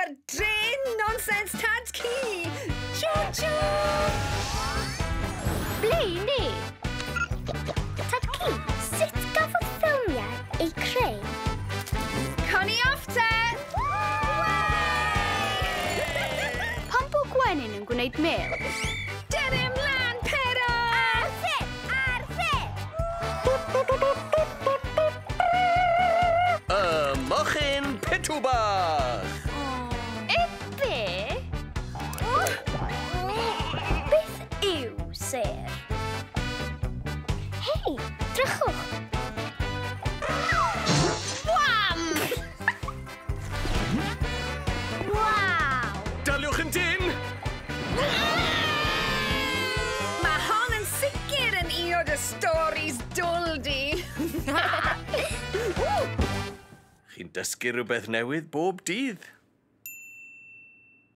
ar dren nonsens Tad-cu. Choo-choo! Ble i ni? Tad-cu, sut gafodd ffilmiau eu creu? Connie off te! Pam bod gwenyn yn gwneud mel? Dere ymlaen, Pero! Arthur! Arthur! Y mochyn pitw bach! Y be? Beth yw sêr? Hei, drychwch! Wham! Waw! Daliwch yn dyn! Mae hon yn sicr yn un o dy storis dwl di. Chi'n dysgu rhywbeth newydd bob dydd.